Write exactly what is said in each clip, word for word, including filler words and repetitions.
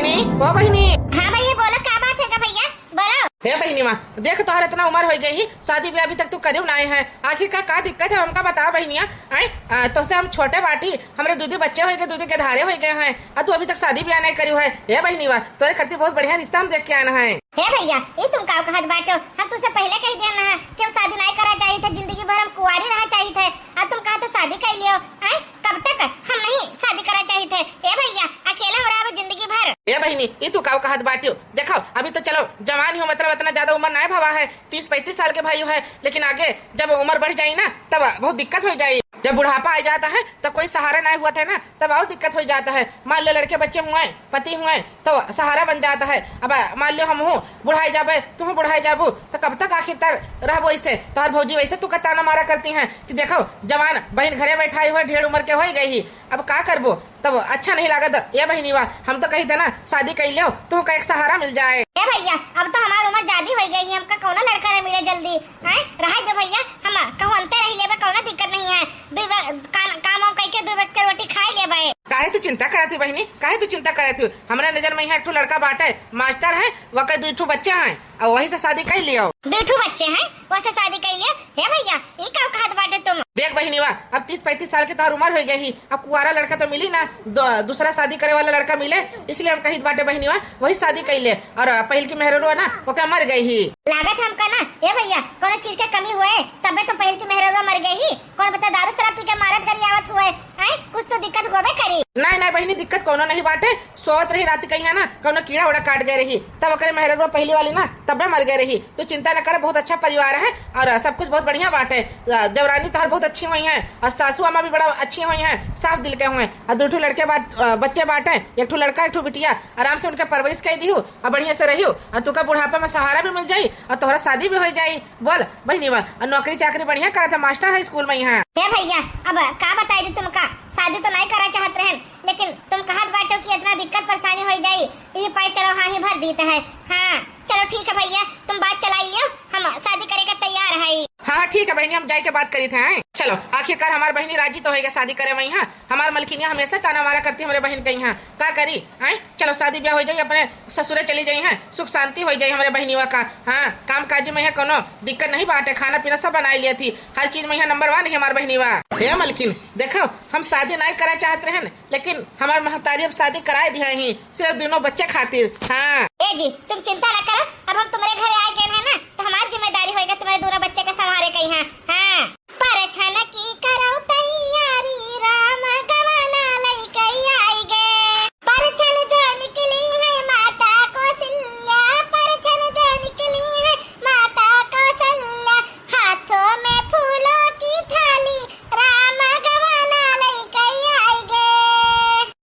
बहिनी, ओ बहिनी। हाँ भैया, बोलो, का बात है का भैया? बोलो। हे बहिनी माँ, देख, तोहर इतना उम्र हो गई ही, शादी ब्याह अभी तक तू करियो ना आए हैं, आखिर का, का दिक्कत है, हमका बताओ बहिनिया। आए, आ, तोसे हम छोटे बाटी, हमरे दूधी बच्चे हो गए, दूधी के धारे हो गए हैं, और तू अभी तक शादी ब्याह नहीं करियो है। हे बहिनी माँ, तोरे करती बहुत बढ़िया रिश्ता हम देख के आना है। हे भैया, ये तुम का कहत बाटो? हम तुझसे पहले कह दिया ना कि हम शादी नहीं करा चाहिए थे, जिंदगी भर हम कुंवारी रहा चाहिए थे, और तुम कहा तो शादी कर लियो। हैं? कब तक हम नहीं शादी करा चाहिए थे? ए भैया, अकेला हो रहा है जिंदगी भर। ए बहिनी, ये तू का कहत बाटियो? देखो, अभी तो चलो जवान ही हो, मतलब इतना ज्यादा उम्र नहीं भवा है, तीस पैंतीस साल के भाई है, लेकिन आगे जब उम्र बढ़ जाई ना, तब बहुत दिक्कत हो जाई। जब बुढ़ापा आ जाता है, तो कोई सहारा नहीं हुआ था ना, तब और दिक्कत हो जाता है। मान लो लड़के बच्चे हुए, पति हुए, तो सहारा बन जाता है। अब मान लो हम हूँ बुढ़ाई जाबे, तू बुढ़ाई जाबू, तो कब तक आखिर तक रहबो ऐसे? तोहर भौजी वैसे तू का ताना मारा करती हैं कि देखो, जवान बहिन घरे बैठाई हुए, ढेर उम्र के हो गई ही, अब का करबो? तब अच्छा नहीं लागत। ए बहिनी बा, हम तो कही थे ना, शादी कर लियो, तू का एक सहारा मिल जाए। ए भैया, अब तो हमार उम्र ज्यादा हो गई है, हमका कौनो लड़का ना मिले जल्दी। हैं? रहा दे भैया, हम कहूँ अंते रही लेबे, कौनो दिक्कत नहीं है। दुई बे-, काम, काम वाम कइके दुई वक्त के रोटी खाई लेबे। काहे तू चिंता करत हू बहिनी? काहे तू चिंता करत हू? हमरा नजर में यहाँ एक ठो लड़का बाटे, मास्टर है, वके दुई ठो बच्चे हैं, और वही से शादी कर लियो। दुई ठो बच्चे हैं, वसे शादी कर लियो? हे भैया, ई का कहत बाटे तुम? देख बहिनी बा, अब तीस पैंतीस साल के तोहर उम्र हो गई ही, अब कुआरा लड़का तो मिली ना, दो-, दूसरा शादी करे वाला लड़का मिले, इसलिए हम कहित बाटे बहिनी बा, वही शादी कर ले। और पहिल की मेहररुआ ना, ओके मर गई ही। लागत हमका ना, ए भैया, कोनो चीज के कमी हुए, तबे तो पहिल की मेहररुआ मर गई ही। कौन पता दारू शराब पी के मारत गरियावत हुए, हैं? कुछ तो दिक्कत होबे करी। नहीं, नहीं बहिनी, दिक्कत कोनो नहीं बाटे। सोवत रही रात कहीं ना, कोनो कीड़ा उड़ा काट गए रही, तब ओकरे मेहररुआ पहली वाली ना, तबे मर गए रही। तू चिंता न कर, बहुत अच्छा परिवार है और सब कुछ बहुत बढ़िया बाटे। अ, देवरानी तोहर बहुत अच्छी हुई हैं और सासू अम्मा भी बड़ा अच्छी हुई हैं, साफ दिल के हुए। और दो ठो लड़के बात, अ, बच्चे बाटे, एक ठो लड़का, एक ठो बिटिया। आराम से उनके परवरिश कर दिहू और बढ़िया से रहियो और तुका बुढ़ापा में सहारा भी मिल जाई और तोहरा शादी भी हो जाई। बोल बहिनी बा, और नौकरी चाकरी बढ़िया करत है, मास्टर है स्कूल में यहाँ। हे भैया, अब का बताई दी तुमका, शादी तो नहीं करा चाहत रहन, लेकिन तुम कहत बाटो कि इतना दिक्कत परेशानी हो जाई, यही पाए चलो हाँ ही भर दीत है। हाँ, चलो ठीक है भैया, तुम बात चलाई लियो, हम शादी करे के तैयार है। हाँ, हाँ, ठीक है बहिनी, हम जाए के बात करी थे। हैं? चलो, आखिरकार हमार बहिनी राजी तो होएगा शादी करे में। हाँ, हमार मलकिनिया हमेशा ताना मारा करती हमरे बहिन के यहाँ, का करी? हैं? चलो, शादी ब्याह हो जाई, अपने ससुरे चली जाई हैं, सुख शांति हो जाई हमरे बहिनीवा का। हाँ, काम काज में यहाँ कोनो दिक्कत नहीं बाटे, खाना पीना सब बनाई लिया थी, हर चीज में यहाँ नंबर वन है हमार बहिनीवा। हे मलकिन, देखो, हम शादी नहीं करा चाहत रहन, लेकिन हमार महतारी अब शादी कराए दिया ही, सिर्फ दोनों बच्चे खातिर। हाँ। ए जी, तुम चिंता न करो, अब हम तुम्हारे घर आए गए हैं ना, तो हमारी जिम्मेदारी होएगा तुम्हारे दोनों बच्चे के संभारे के यहाँ। हाँ। परछन की करौ तैयारी, राम गवना लइके आइगे। परछन जो निकली है माता कौशल्या, परछन जो निकली है माता कौशल्या, हाथों में फूलों की थाली, राम गवना लइके आइगे।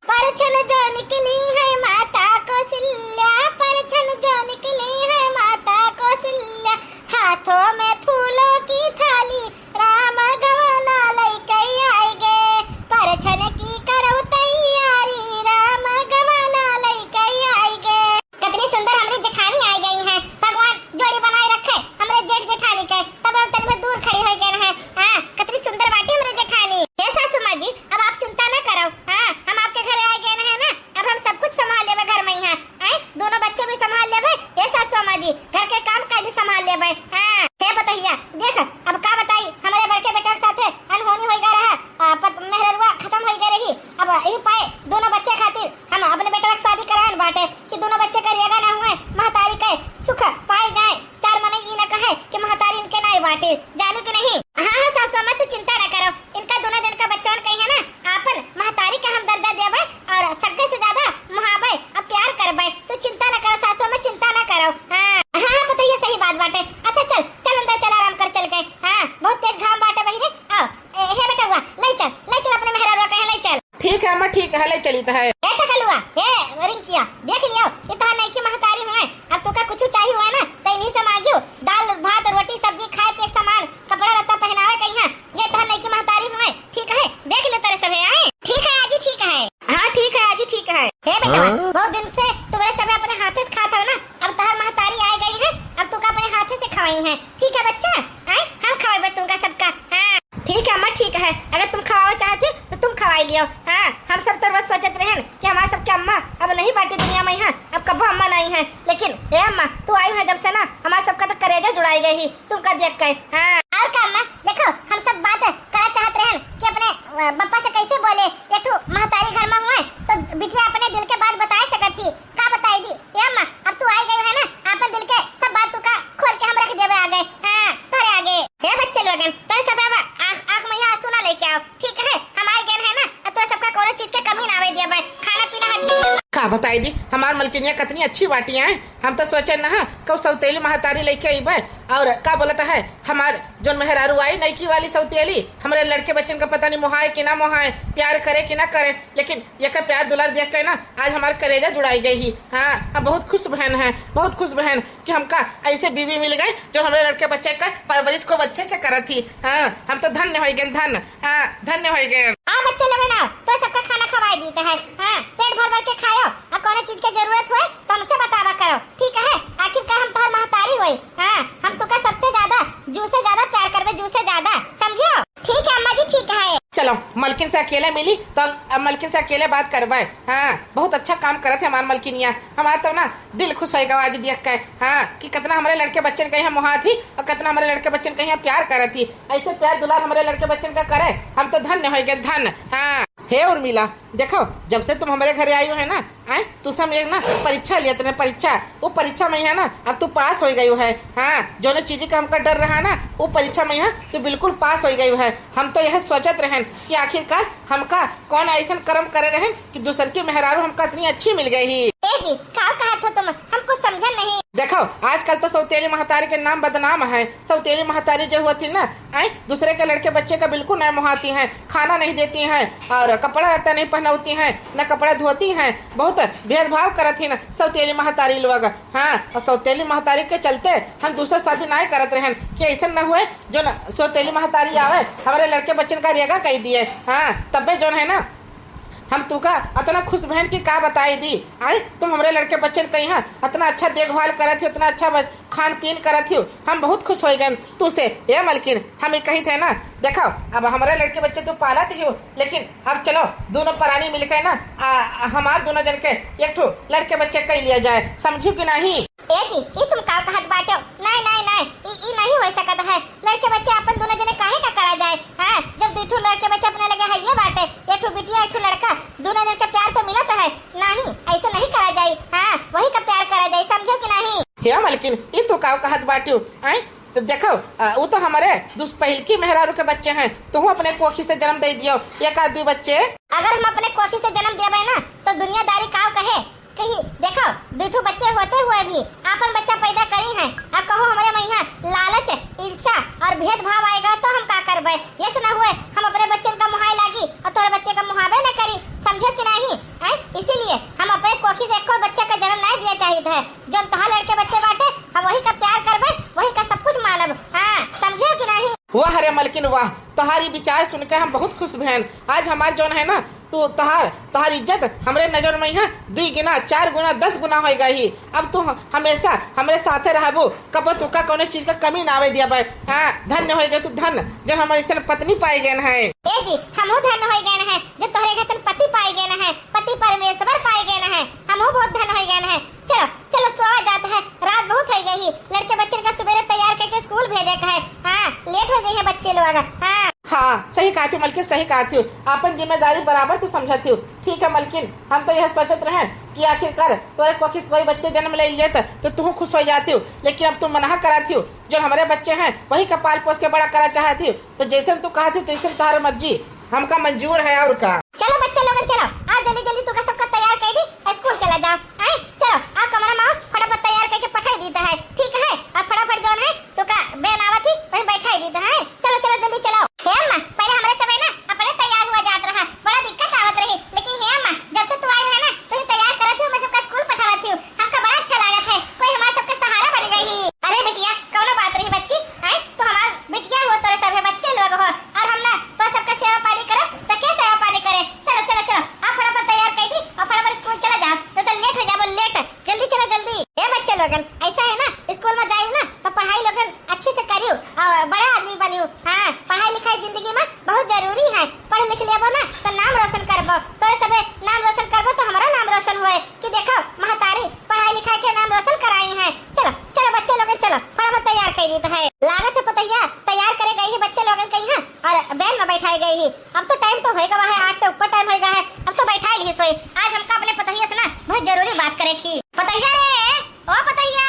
परछन जो निकली है माता कौशल्या, परछन जो निकली है माता कौशल्या, हाथों में फूलों की थाली, राम गवना लइके आइगे। परछन की करौ तैयारी, राम गवना लइके आइगे। कितनी सुंदर हमरी जेठानी आ गई हैं, भगवान जोड़ी बनाए रखे हमरे जेठ जेठानी के। तब हम तन में दूर खड़ी हो गए हैं। हाँ, कितनी सुंदर बाटी हमरे जेठानी। हे सासू माँ जी, अब आप चिंता न करो। हाँ, हम आपके घर आ गए हैं ना, अब हम सब कुछ संभाल लेबे घर में ही। हाँ, हैं? दोनों बच्चे भी संभाल लेबे। हे सासू माँ जी, घर के काम काज भी संभाल लेबे। हाँ, हे पतोहिया, देख, अब का बताई, हमरे बड़के बेटा के साथे अनहोनी होई गा रहा, आ, पत-, मेहररुआ खत्म होई गा रही। अब यही पाए दोनों बच्चे खातिर हम अपने बेटा के शादी करावन बाटे कि दोनों बच्चे करिएगा ना हुए, महतारी के सुख पाए जाए। चार मने ई न कहे कि महतारी इनके नाई बाटे, जानू कि नहीं? हाँ, हाँ, सासू अम्मा, तू चिंता न करो, इनका दोनों जन का बच्चवन कही है ना, आपन महतारी का हम दर्जा देबे और सग्गे से ज्यादा मुहाबे और प्यार करबे। तू चिंता न करो सासू अम्मा, चिंता न करो। हाँ, हाँ, हाँ, पतोहिया, सही बात बाटे। अच्छा, चल, चल अंदर चल, आराम कर चल के। हाँ, बहुत तेज घाम बाटे बहिनी। आओ, ए, हे बेटउआ, ले चल, ले चल अपने मेहररुआ कहे, ले चल। ठीक है अम्मा, ठीक है, ले चली तो है। ए टकलुआ, ए रिंकिया, देख लियो, ये तोहार नईकी महतारी हुए। अब तोका कुछ चाहिए हुए ना, तो इन्हीं से मांगियो। दाल, भात, रोटी, सब्जी, खाए पिए के सामान, कपड़ा लत्ता पहनावे के यहाँ, ये तोहार नईकी महतारी हुए। ठीक है, देख लियो तेरे सभे आए। ठीक है आजी, ठीक है। हाँ, ठीक है आजी, ठीक है। हे बेटा, हाँ? बहुत दिन से तुम्हारे सभे अपने हाथे से खात हो ना, अब तोहार महतारी आ गई है, अब तोका अपने हाथे से खवाई है। ठीक है बच्चा, आए, हम खवाएबे तुमका सबका। हाँ। ठीक है अम्मा, ठीक है, अगर तुम खवावे चाहत ही तो तुम खवाई लियो। हाँ, हम सब तो बस सोचत रहन कि हमारे सबके अम्मा अब नहीं बाटी दुनिया में, हाँ, तू आई है जब से ना, हमार सबका तो करेजा जुड़ाई गई ही तुमका देख के। हाँ। और का अम्मा, देखो, हम सब बात करा चाहत रहन कि अपने, अ, बप्पा से कैसे बोले, एक ठो महतारी घर में हुए, तो बिटिया अपने दिल के बात बताए सकत ही। का बताई दी? ए अम्मा, अब तू आई गई है ना, अपन दिल के सब बात तू का खोल के हम रख देबे आगे। हाँ, तोरे आगे। हे बच्चे लोगन, तोरे सब अब आँख, आँख में यहाँ आंसू ना लेके आओ, ठीक है? हम आई गए हैं ना, अब तोरे सबका कोनो चीज के कमी ना आवे देबे, खाना पीना हर चीज। का बताई दी, हमार मलकिनिया कितनी अच्छी बाटी है। हम तो सोचे ना, कब सौतेली महतारी लेके अइबे। और का बोलत है, हमार जोन मेहरारू आई, नईकी वाली सौतेली, हमरे लड़के बच्चन का पता नहीं मोहाए कि ना मोहाए, प्यार करे कि ना करे, लेकिन एकर प्यार दुलार देख के ना, आज हमार करेजा जुड़ाई गई ही। हाँ, हम बहुत खुश बहन हैं, बहुत खुश बहन कि हमका ऐसे बीवी मिल गई, जो हमरे लड़के बच्चे का परवरिश को अच्छे से करत ही। हाँ, हम तो धन्य होइ गए, धन्य। हाँ, धन्य होइ गए। आ बच्चे लोगन, आओ, तो सबका खाना खवाई देते हैं। हाँ, पेट भर भर के खायो, और कोनो चीज के जरूरत होए, तो हमसे बतावा करो, ठीक है? आखिरकार हम तोहर महतारी होई। हाँ, हम तुका सबसे ज्यादा, जू से ज्यादा प्यार करबे, जू से ज्यादा, समझियो? ठीक है अम्मा जी, ठीक है। चलो, मलकिन से अकेले मिली, तो अब मलकिन से अकेले बात करबे। हाँ, बहुत अच्छा काम करत है हमार मलकिनिया। हमार तो ना दिल खुश होइगा आज देख के, हाँ, कि कितना हमरे लड़के बच्चन के यहाँ मोहात ही और कितना हमरे लड़के बच्चन के यहाँ प्यार करत ही। ऐसे प्यार दुलार हमरे लड़के बच्चन का करे, हम तो धन्य होइ गए, धन्य। हाँ। हे उर्मिला, देखो, जब से तुम हमरे घरे आई हो है ना, आए, तुसे हम एक ना परीक्षा लिया तने, परीक्षा। वो परीक्षा में है ना, अब तू पास होइ गई है। हाँ, जोने चीज का हमका डर रहा ना, वो परीक्षा में है, तू बिल्कुल पास होइ गई है। हम तो यह सोचत रहन कि आखिरकार हमका कौन ऐसन कर्म करे रहन कि दूसर की मेहरारू हमका इतनी अच्छी मिल गई ही। ए जी, का कहत हो तुम? हम कुछ समझन नहीं। देखो, आजकल तो सौतेली महतारी के नाम बदनाम है। सौतेली महतारी जो होती ना, आए, दूसरे के लड़के बच्चे का बिल्कुल नहीं मोहाती हैं, खाना नहीं देती हैं और कपड़ा लत्ता नहीं पहनाती हैं, न कपड़ा धोती हैं। बहुत भेदभाव करत ही ना सौतेली महतारी लोग। हाँ, और सौतेली महतारी के चलते हम दूसर शादी नहीं करत रहन कि ऐसन न हुए जो न सौतेली महतारी आवे, हमरे लड़के बच्चन का रेगा कह दिए। हाँ, तब्बे जोन है ना, हम तुका अतना खुश बहन कि का बताई दी। आए, तुम हमरे लड़के बच्चन कही हाँ, अतना अच्छा देखभाल करत हो, अतना अच्छा बच-, खान पीन करत हो, हम बहुत खुश होइ गए तू से। ए मलकिन, हम ये कही थे ना, देखो, अब हमरे लड़के बच्चे तू पालत ही हो, लेकिन अब चलो, दोनों परानी मिलके ना, आ, हमार दोनों जन के एक ठो लड़के बच्चे कह लिया जाए, समझी कि नहीं? ए जी, ई तुम का कहत बाटे? नहीं, नहीं, नहीं, ई, ई नहीं होइ सकत है। लड़के बच्चे अपन दोनों जने काहे का करा जाए? हाँ, जब दू ठो लड़के बच्चे अपने लगे हइये बाटे, एक ठो बिटिया, एक ठो लड़का, दोनों जन के प्यार तो मिलत है। नहीं, ऐसे नहीं करा जाए। हाँ, वही का प्यार करा जाए, समझो कि नहीं? हे मलकिन, ई तू का कहत बाटू? आय, तो देखो, आ, वो तो हमारे दुस-, पहिलकी मेहरारू के बच्चे हैं, तुहू अपने कोखी से जन्म दे दियो एक आध दू बच्चे। अगर हम अपने कोखी से जन्म देबे ना, तो दुनियादारी काव कहे? कही, देखो, दू ठो बच्चे होते हुए भी आपन बच्चा पैदा करी हैं, और कहो हमरे में यहाँ लालच, ईर्ष्या और भेदभाव आएगा, तो हम का करबे? यस न हुए, हम अपने बच्चन का मुहाई लागी और तोरे बच्चे का मुहाबे न करी, समझे कि नहीं? हैं? इसीलिए हम अपने कोखी से एको बच्चा का जन्म नहीं दिया चाहित है। जौन तोहार लड़के बच्चे बाटे, हम वही का प्यार करबे, वही का सब कुछ मानब। हाँ, समझे कि नहीं? वाह रे मलकिन वाह, तोहारी विचार सुन के हम बहुत खुश भएन। आज हमार जौन है ना, तू तोहार, तोहार इज्जत हमरे नजर में यहाँ दुई गुना, चार गुना, दस गुना होइ गई ही। अब तू ह-, हमेशा हमरे साथे रहबू, कबो तुका कोनो चीज का कमी ना आवे दिया बे। हाँ, धन्य होइ गए तू, धन्य, जब हम ऐसन पत्नी पाई गए हैं। ए जी, हमहू धन्य होइ गए हैं, जब तोहरे घर तन पति पाई गए हैं, पति परमेश्वर पाई गए हैं, हमहू बहुत धन्य होइ गए हैं। चलो, चलो, सोवा जात है, रात बहुत होइ गई ही। लड़के बच्चन का सुबेरे तैयार करके स्कूल भेजे का है। हाँ, लेट होइ जाइहैं बच्चे लोग। हाँ। हाँ, सही कहत हो मलकिन, सही कहत हो। आपन जिम्मेदारी बराबर तू समझत हो। ठीक है मलकिन, हम तो यह सोचत रहे कि आखिरकार तोरे कोखी से कोई बच्चे जन्म ले लेत तो तू खुश होइ जाती हो, लेकिन अब तू मना करत हो। जो हमरे बच्चे हैं वही का पाल पोस के बड़ा करा चाहत हो। तो जैसन तू कहत हो, तैसन तोहार मर्जी, हमका मंजूर है और का। चलो बच्चे लोगन, चलो, आओ जल्दी जल्दी तुका सबका तैयार कर दी, स्कूल चला जाओ। आए, चलो, आओ कमरा में आओ, फटाफट तैयार करके पठाई दीता है, ठीक है? अब फटाफट जौन है, तुका बेन आवत ही, वहीं बैठाई दीता है। चलो, चलो, जल्दी चलो। हे अम्मा, पहले हमरे सब है ना, अपने तैयार हुआ जात रहा, बड़ा दिक्कत आवत रही, लेकिन हे अम्मा, जब से तू आई है ना, तू ही तैयार करत ही, मैं सबका स्कूल पठावत ही, हमका बड़ा अच्छा लागत है, कोई हमारे सबका सहारा बन गई ही। अरे बिटिया, कौनो बात नहीं बच्ची, हैं? तो हमार बिटिया हो, तोरे सभे बच्चे लोग हो, और हम ना तो सबका सेवा पानी करे, तो के सेवा पानी करे? चलो, चलो, चलो, आप फटाफट तैयार कर दी और फटाफट स्कूल चला जाओ, नहीं तो लेट हो जाबो, लेट। जल्दी चलो, जल्दी। ए बच्चे लोगन, ऐसा है ना, स्कूल में जाइयो ना, तो पढ़ाई लोगन अच्छे से करियो और बड़ा आदमी बनियो। हाँ, पढ़ाई लिखाई जिंदगी में बहुत जरूरी है। पढ़ लिख लेबो ना, तो नाम रोशन करबो, तोरे सबे नाम रोशन करबो, तो हमारा नाम रोशन होए कि देखो, महतारी पढ़ा लिखाई के नाम रोशन कराई हैं। चलो, चलो बच्चे लोगन, चलो फटाफट तैयार कर देत है। लागत है पतोहिया तैयार करे गई ही बच्चे लोगन के यहाँ और वैन में बैठाई गई ही। अब तो टाइम तो होए गवा है, आठ से ऊपर टाइम होए गवा है, अब तो बैठाई ली सोई। आज हमका अपने पतोहिया से ना बहुत जरूरी बात करे की। पतोहिया रे, ओ पतोहिया।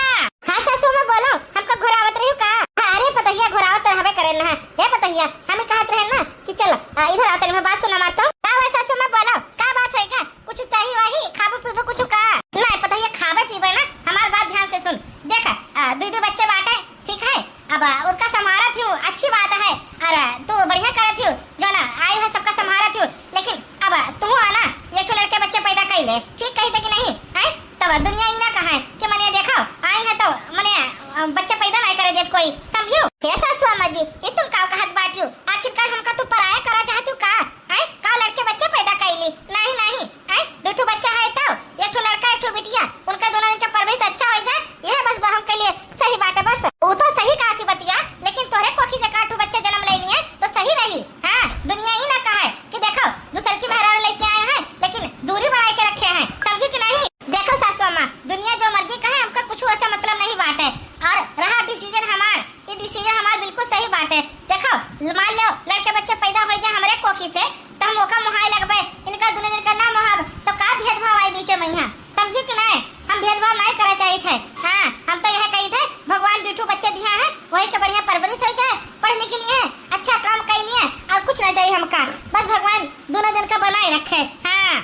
हाँ सासू अम्मा बोलो, हमका घुरावत रही का? हाँ, अरे पतोहिया घुरावत रहबे करे ना। हे पतोहिया, हम ही कहत रहे ना कि चल, आ, इधर आ, तनी बात सुना मार तो। का हुआ सासू अम्मा बोलो, का बात होएगा? कुछ चाहिए वही, खाबो पीबो कुछ का? नहीं पतोहिया, खाबे पीबे ना, हमार बात ध्यान से सुन। देख, आ, दुई दुई बच्चे बाटे, ठीक है, अब, आ, उनका संभारत हूँ, अच्छी बात है, और, आ, तू बढ़िया करत हूँ, जो ना आई है सबका संभारत हूँ, लेकिन अब, आ, तू है ना, एक ठो लड़के बच्चे पैदा कर ले, ठीक कही थे कि नहीं, हैं? तब दुनिया ही ना कहे कि मने देखो, आई है तो मने, आ, बच्चे पैदा नहीं करे देत कोई, समझियो? हे सासू अम्मा जी, ये तुम का कहत बाटियो? आखिरकार हमका तू पराया करा चाहत हो का? हैं? का लड़के बच्चे पैदा कैली? नहीं, नहीं, हैं? दो ठो बच्चा है तो, एक ठो लड़का, एक ठो बिटिया, उनका दोनों जन के परवरिश अच्छा हो जाए, यह बस हमके लिए सही बात है बस। वो तो सही कहा थी बतिया, लेकिन तोहरे कोखी से का ठो बच्चे जन्म ले लिए तो सही रही। हाँ, दुनिया ही ना कहे कि देखो, दूसर की मेहरारू लेके आए हैं, लेकिन दूरी बनाए के रखे हैं, समझी कि नहीं? देखो सासू अम्मा, दुनिया जो मर्जी कहे, हमका कुछ ऐसा मतलब नहीं बाटे। और रहा डिसीजन हमार, ये डिसीजन हमार बिल्कुल सही बाटे। देखो, मान लो लड़के बच्चे पैदा हो जाए हमरे कोखी से, तो हम ओका मुहाए लगबे, इनका दुनो जन का ना मुहाब, तो का भेदभाव आई बीचे में यहाँ? समझी कि नहीं? हम भेदभाव नहीं करे चाहिए थे। हाँ, हम तो यह कही थे, भगवान दू ठो बच्चे दिया है, वही के बढ़िया परवरिश हो जाए, पढ़ लिख लिए, अच्छा काम कर लिए, और कुछ ना चाहिए हमका। बस भगवान दोनों जन का बनाए रखे। हाँ।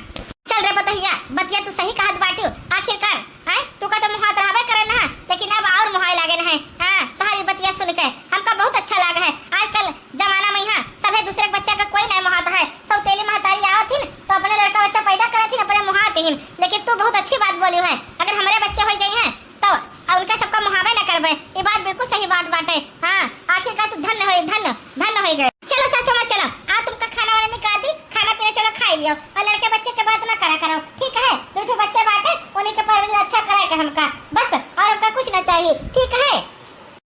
चल रे पतोहिया, बतिया तू सही कहत बाटियो। आखिरकार, हैं, तू का तो मुहात रहबे करे ना, लेकिन अब और मुहाए लागे ना है। हाँ, तोहरी बतिया सुन के हमका बहुत अच्छा लाग है। आजकल जमाना में यहाँ सभे दूसरे के बच्चा का कोई नहीं मुहात है। सौतेली महतारी आवत हिन तो अपने लड़का बच्चा पैदा करत हिन, अपने मुहात हिन, लेकिन तू बहुत अच्छी बात बोली है। अगर हमारे बच्चे हो जाई हैं तो, आ, उनका सबका मुहाबे न करबे। ये बात बिल्कुल सही बात बाटे। हाँ, आखिरकार तू धन्य होई, धन्य, धन्य होई गए। चलो सासू माँ, चलो, आ तुमका खाना वाना निकाल दी, खाना पीना चलो खाई लियो, और लड़के बच्चे के बात ना करा करो, ठीक है? दो ठो बच्चे बाटे, उन्हीं के परवरिश अच्छा करे के हमका, बस, और हमका कुछ ना चाहिए, ठीक है?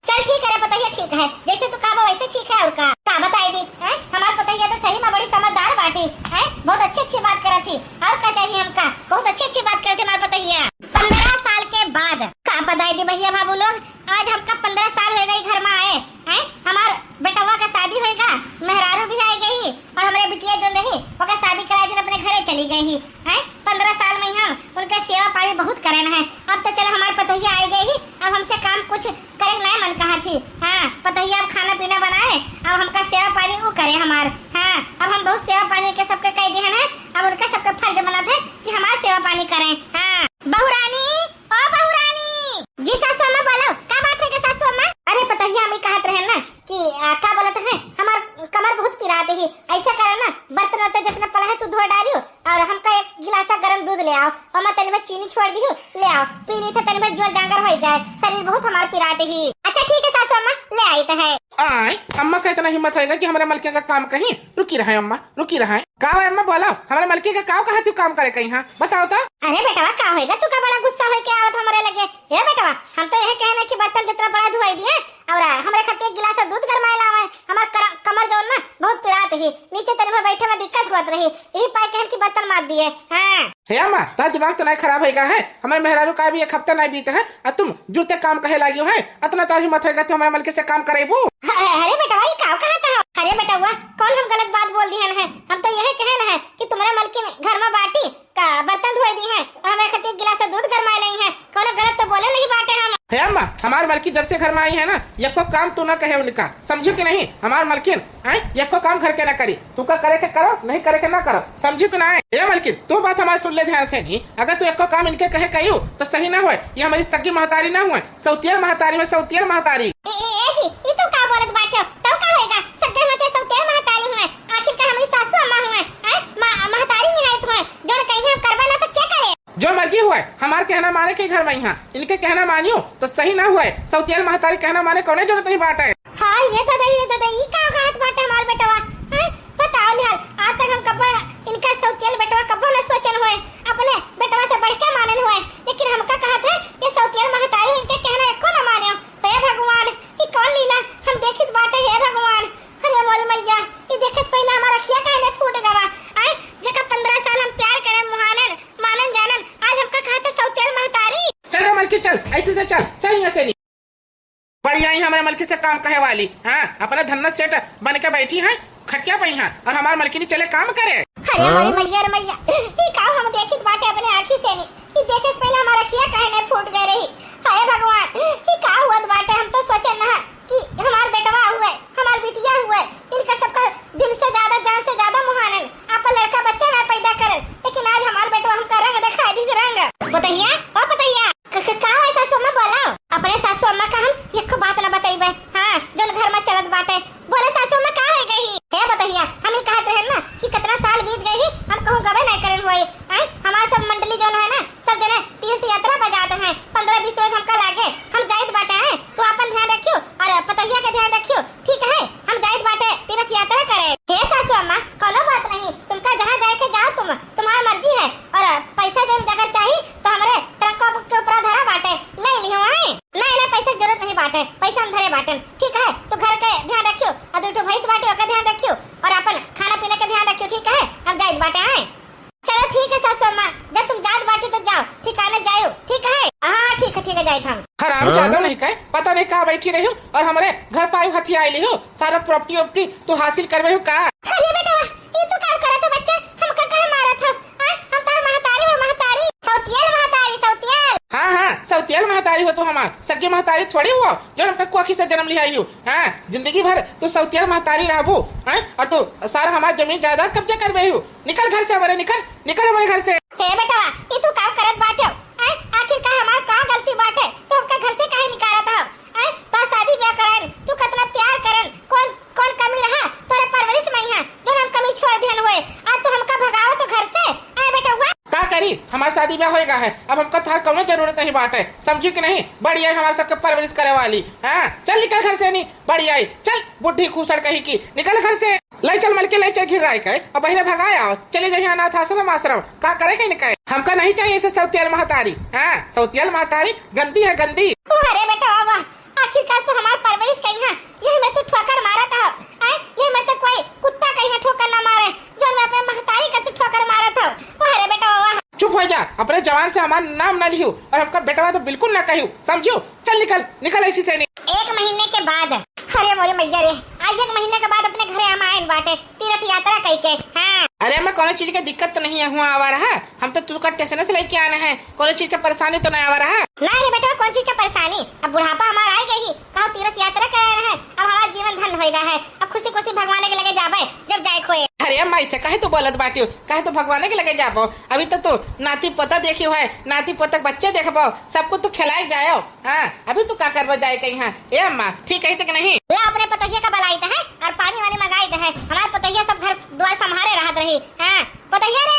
चल ठीक है रे पतोहिया, ठीक है, जैसे तू कहबो वैसे ठीक है। और का, का बताई दी, हैं? हमार पतोहिया तो सही में बड़ी समझदार बाटी, हैं? बहुत अच्छी अच्छी बात करत थी। और का चाहिए हमका? बहुत अच्छी अच्छी बात करत थी हमार पतोहिया। पन्द्रह साल के बाद का बताई दी भैया बाबू लोग, आज हमका पन्द्रह साल हो गई घर में आए, हैं? हमार बेटवा का शादी होएगा, मेहरारू भी आई गई और हमारे बिटिया जो रही, ओकर शादी कराए दिन अपने घरे चली गई ही, हैं? पन्द्रह साल में हम उनका सेवा पानी बहुत करन है। अब तो चलो हमार पतोहिया आई गई ही, अब हमसे काम कुछ करे नहीं मन कहा थी। हाँ, पतोहिया अब खाना पीना बनाए, अब हमका सेवा पानी वो करे हमार। हाँ, अब हम बहुत सेवा पानी के सबके कह दिए हैं, अब उनका सबके फर्ज बनत है कि हमार सेवा पानी करें। हाँ, बहुरानी, ओ बहुरानी। जी सासू अम्मा बोलो, का बात है के सासू अम्मा? अरे पतोहिया, हम ही कहत रहे ना कि, आ, का बोलत है, हमार कमर बहुत पिरात ही, ऐसा करो ना, बर्तन वर्तन जितना पड़ा है तू धो डालियो, और हमका एक गिलासा गरम दूध ले आओ, ओमा तनी भर चीनी छोड़ दियो, ले आओ, पी ली तो तनी भर जोर जांगर हो जाए, शरीर बहुत हमार पिरात ही। अच्छा ठीक है सासू अम्मा, ले आई तो है। आय, अम्मा का इतना हिम्मत होएगा कि हमारे मलकिन का काम कहीं? रुकी रहे अम्मा, रुकी रहे। का है अम्मा, बोलो, हमारे मलकिन का काव कहा तू काम करे कहीं, हाँ? बताओ तो। अरे बेटवा, का होएगा, तू का बड़ा गुस्सा होए के आवत हमारे लगे? ए बेटवा, हम तो यह कहने कि बर्तन जितना पड़ा धुआई दिए, और हमरे खातिर एक गिलास दूध गरमाए लावे। हमार कर-, कमर जौन ना बहुत पिरात ही, नीचे तनी भर बैठे में दिक्कत होत रही, यही पाए कहन कि बर्तन मार दिए। हाँ। हे अम्मा, तार दिमाग तो नहीं खराब होएगा है? हमारे मेहरारू का भी एक हफ्ता नहीं बीते है, और तुम जुड़ते काम कहे लागियो है? इतना तार हिम्मत होएगा, तू हमारे मलकिन से काम करेबू? अरे बेटवा, ये काव कहा था? अरे बेटवा, कौन हम गलत बात बोल दिए हैं? हम तो यह कहन है कि तुम्हारे मलकिन घर में बाटी का बर्तन धोए दी हैं और हमारे खातिर एक गिलास दूध गरमाए लाई हैं। कौनो गलत तो बोले नहीं बाटे हम। हे अम्मा, हमार मलकिन जब से घर में आई है ना, यको काम तू ना कहे उनका, समझो कि नहीं? हमार मलकिन, आय, यको काम घर के ना करी, तू का करे के करो, नहीं करे के ना करो, समझो कि नहीं? ए मलकिन, तू बात हमारी सुन ले ध्यान से नहीं, अगर तू यको काम इनके कहे कहियो तो सही ना होए, ये हमारी सगी महतारी ना हुए, सौतियल महतारी में सौतियल महतारी। ए, ए, ए जी, ई तू का बोलत बाटे? तब का होएगा? सगे हुए चाहे सौतियल महतारी हुए, आखिर का हमारी सासू अम्मा हुए, हैं? मा-, महतारी निहायत हुए, जो कहीं हम करबे ना तो क्या करे? जो मर्जी हुए, हमार कहना माने के घर में यहाँ, इनके कहना मानियो तो सही ना हुए, सौतियल महतारी कहना माने कौने जरूरत नहीं बाटे। हाँ, ये दादा, ये दादा, ई का कहत बाटे हमार बेटवा, हैं? बताओ लिहाल, आज तक हम कब्बो इनका सौतियल बेटवा कब्बो न सोचन हुए, अपने बेटवा से बढ़ के मानन हुए, लेकिन हमका कहत है कि सौतियल महतारी इनके कहना एको न माने। हे भगवान, ई कौन लीला हम देखित बाटे, हे भगवान। अरे मोरी मैया, ई देखे से पहले हमार अखिया काहे नहीं फूट गवा? आय, जेका पन्द्रह साल हम प्यार करे, मुहानन, मानन जानन, आज हमका कहत है सौतियल महतारी। चल चल, ऐसे से चल, चल यहाँ से नहीं। बड़ी आई हमरे मलकिन से काम कहे वाली, हाँ, अपना धन्ना सेठ बन के बैठी हैं, खटिया पे यहाँ, और हमार मलकिनी चले काम करे। अरे हमारी मैया रे मैया, ई का हम देखित बाटे अपने आँखी से नहीं, ई देखे से पहले हमार अखिया काहे नहीं फूट गए रही। हाय भगवान, ई का हुआ बाटे, हम तो सोचे ना कि हमार बेटवा हुए, हमार बिटिया हुए, इनका सबका दिल से ज्यादा, जान से ज्यादा मुहानन, आपन लड़का बच्चा ना पैदा करन, लेकिन आज हमार बेटवा हमका रंग दिखाई दिस रंग। पतैया, ओ पतैया, क-, क-, का है सासू अम्मा, बोला? अपने सासू अम्मा का हम एक बात ना बतइबे। हाँ, जोन घर में चलत बाटे। बोले सासू अम्मा, का हो गई? हे पतैया, हम ही कहत रहन ना कि कितना साल बीत गई, हम कहूँ गबे नहीं करन होए। आय, हमार सब मंडली जोन है ना, सब जने तीर्थ यात्रा पर जात हैं। पन्द्रह बीस रोज हमका लागे, हम जाइत बाटे हैं। तू आपन ध्यान रखियो और पतैया के ध्यान रखियो, ठीक है? हम जाइत बाटे तीर्थ यात्रा करे। हे सासू अम्मा, कोनो बात नहीं, तुमका जहाँ जाए के जाओ तुम, तुम्हार मर्जी है। और पैसा जोन अगर चाही तो हमरे ट्रंक के ऊपर धरा बाटे, ले लिहो, हैं? नहीं, नहीं, पैसा के जरूरत नहीं बाटे, पैसा हम धरे बाटन, ठीक है? तू घर के ध्यान रखियो और दू ठो भैंस बाटे, ओकर ध्यान रखियो और अपन खाना पीना के ध्यान रखियो, ठीक है? हम जाइत बाटे, हैं? चलो ठीक है सासू अम्मा, जब तुम जात बाटी तो जाओ, ठिकाने जायो, ठीक है? हाँ, हाँ, ठीक है, ठीक है, जाइत हम। हराम ज्यादा नहीं कहे, पता नहीं कहाँ बैठी रही हो और हमरे घर पायु हथिया आई हो, सारा प्रॉपर्टी वॉपर्टी तू हासिल करवे हो का? अरे बेटवा, ई तू काम करत हो बच्चा, हमका काहे मारत हो? आ, हम तार महतारी हो, महतारी, सौतियल महतारी, सौतियल। हाँ, हाँ, सौतियल महतारी हो तू हमार, सगी महतारी थोड़ी हो, जो हमका कोखी से जन्म लिया हो। हाँ, जिंदगी भर तू सौतियल महतारी रहबू, हैं? और तू सारा हमार जमीन जायदाद कब्जा करवे हो। निकल घर से हमरे, निकल, निकल हमरे घर से। हे बेटवा, ई तू का करत बाटे? आय, आखिर का हमार का गलती बाटे? तू हमका घर से काहे निकारत हव? आय, तो शादी ब्याह करन, तू कितना प्यार करन, कौन, कौन कमी रहा तोरे परवरिश में यहाँ, जो हम कमी छोड़ दिहन होए? आज तू हमका भगावत हो घर से? आय बेटवा। का करी, हमार शादी ब्याह होएगा है, अब हमका थार कौनो जरूरत नहीं बाटे, समझी कि नहीं? बड़ी आई हमार सबके परवरिश करे वाली। हाँ, चल निकल घर से, नहीं बड़ी आई, चल बुढ़ी खूसड़ कहीं की, निकल घर से। ले चल मलके, ले चल घिर्राई के, अब बहिरे भगाए आओ, चले जाइए अनाथ आश्रम, आश्रम। का करे कहीं कहे, हमका नहीं चाहिए ऐसे सौतियल महतारी। हाँ, सौतियल महतारी गंदी है, गंदी। वाह रे बेटा, वाह, वाह। आखिरकार तू हमार परवरिश कहीं है, यही में तू ठोकर मारत हो। आय, यही में तो कोई कुत्ता कहीं है ठोकर ना मारे, जो मैं अपने महतारी का तू ठोकर मारत हो। वाह रे बेटा, वाह। चुप हो जा, अपने जवान से हमार नाम ना लियो, और हमका बेटवा तो बिल्कुल ना कहियो, समझियो? चल निकल, निकल ऐसी से नहीं। एक महीने के बाद। अरे मोरे मैया रे, आज एक महीने के बाद अपने घरे हम आएन बाटे, तीर्थ यात्रा कई के। हाँ। अरे अम्मा, कोनो चीज के दिक्कत तो नहीं है, हुआ आवा रहा, हम तो तुका टेंशन से लेके आने हैं, कोनो चीज के परेशानी तो नहीं आवा रहा। नहीं रे बेटा, कौन चीज के परेशानी, अब बुढ़ापा हमार आ गई, कहो तीर्थ यात्रा करे रहे, अब हमार जीवन धन होएगा है, अब खुशी खुशी भगवान के लगे जाबे, जब जाए खोए। अरे अम्मा, ऐसे काहे तू बोलत बाटियो, काहे तू भगवान के लगे जाबो, अभी तो तू नाती पोता देखियो है, नाती पोता के बच्चे देखबो, सबको तू खिलाए जायो। हाँ, अभी तू का करबो जाए कहीं? हाँ, ए अम्मा, ठीक कही तक नहीं? ला अपने पतोहिया का बलाई दे है और पानी वानी मंगाई दे है। हमार पतोहिया सब घर द्वार संभारे रहत रही। हाँ, पतोहिया रे,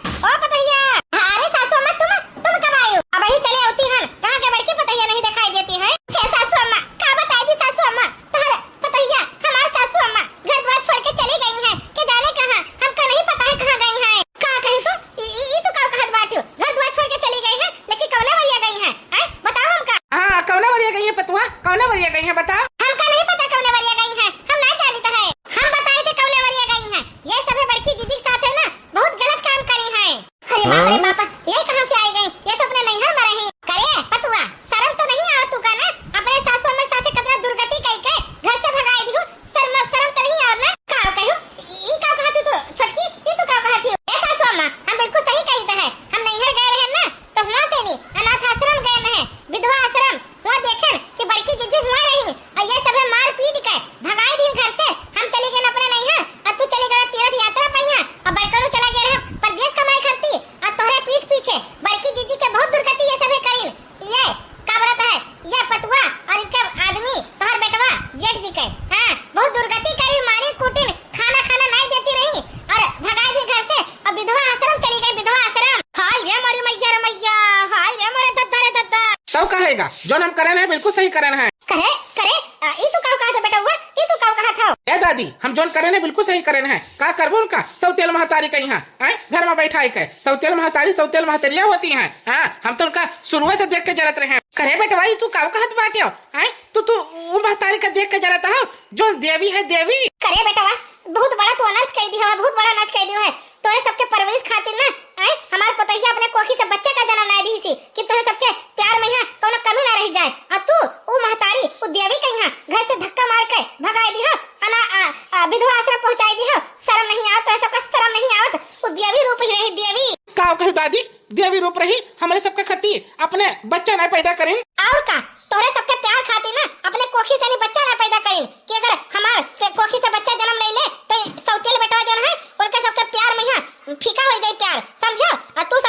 ओ पतोहिया। अरे सासू अम्मा, तुम, तुम कब आयो? अब ही चले होती हन। कहाँ के बड़की पतोहिया नहीं दिखाई देती है? हे सासू अम्मा, का बताई दी सासू अम्मा? तोहर पतोहिया, हमार सासू अम्मा घर द्वार छोड़ के चली गई हैं। के जाने कहाँ, हमका नहीं पता है कहाँ गई हैं। का कही तू? ई, ई, ई तू का कहत बाटियो? घर द्वार छोड़ के चली गई हैं, लेकिन कौने वरिया गई हैं? हैं? बताओ हमका। हाँ, कौने वरिया गई हैं पतोहिया? कौने वरिया गई हैं, बताओ। हमका नहीं पता कौने वरिया गई हैं, हम ना जानित है। हम बताई थे कौने वरिया गई हैं। ये सभे बड़की जीजी के साथ है ना, बहुत गलत काम करी हैं। अरे बाप रे बाप, ये कहाँ से आई गई? ये तो अपने नैहर में रही। करे पतोहिया, शर्म तो नहीं आवत तू का ना? अपने सासू अम्मा के साथे कितना दुर्गति कई के घर से भगाई दिहू, शर्म, शर्म तो नहीं आवत ना? का कहू? ई का कहत हू तू छोटकी? ई तू का कहत हू? ए सासू अम्मा, हम बिल्कुल सही कहित है। हम नैहर गए रहे ना, तो हुआ से नहीं, अनाथ आश्रम गए रहे, विधवा आश्रम। हुआ देखेन कि बड़की जीजी हुआ रही, और ये सभे मार पीट के भगाई दीन घर से। हम चली गए अपने नैहर, और तू चली गए तीर्थ यात्रा पे यहाँ, और बड़कनू चला गए रहे परदेश कमाई करती, और तोहरे पीठ पीछे बड़की जीजी के बहुत दुर्गति ये सभे करीन। ये का बोलत है, ये पतोहिया और इनके आदमी, तोहर बेटवा, जेठ जी के, हाँ, बहुत दुर्गति करी, मारी कूटिन, खाना, खाना नहीं देती रही और भगाई दी घर से, और विधवा आश्रम चली गई, विधवा आश्रम। हाय रे मोरी मैया रे मैया, हाय रे मोरे दद्दा रे दद्दा। तब कहेगा, जोन हम करेन है, बिल्कुल सही करेन है। करे, करे, आ, ई तू का कहत है बेटवा, ई तू का कहत हो? ए दादी, हम जोन करेन है, बिल्कुल सही करेन है। का करबो उनका? सौतेल महतारी कहीं है, हैं? घर में बैठाई के। सौतेल महतारी, सौतेल महतरिया होती हैं। हाँ, हम तो उनका शुरुए से देख के जरत रहे हैं। करे बेटवा, ई तू का कहत बाटे हो? हैं? तू, तू उ महतारी का देख के जरत हो, जो देवी है देवी। करे बेटवा, बहुत बड़ा तू अनर्थ कह दियो है, बहुत बड़ा अनर्थ कह दियो है। तोरे सबके परवरिश खातिर ना, हैं? हमार पतोहिया अपने कोखी से बच्चा का जन्म ना दी सी कि तोरे सबके प्यार में यहाँ कौन हमरे सबके खातिर अपने बच्चा ना पैदा करिन। और का, तोहरे सबके प्यार खातिर ना अपने कोखी से नहीं बच्चा ना पैदा करिन कि अगर हमार से कोखी से बच्चा जन्म ले ले तो ई सौतेल बेटवा जौन है उनके सबके प्यार में यहाँ फीका हो जाई प्यार, समझो? और तू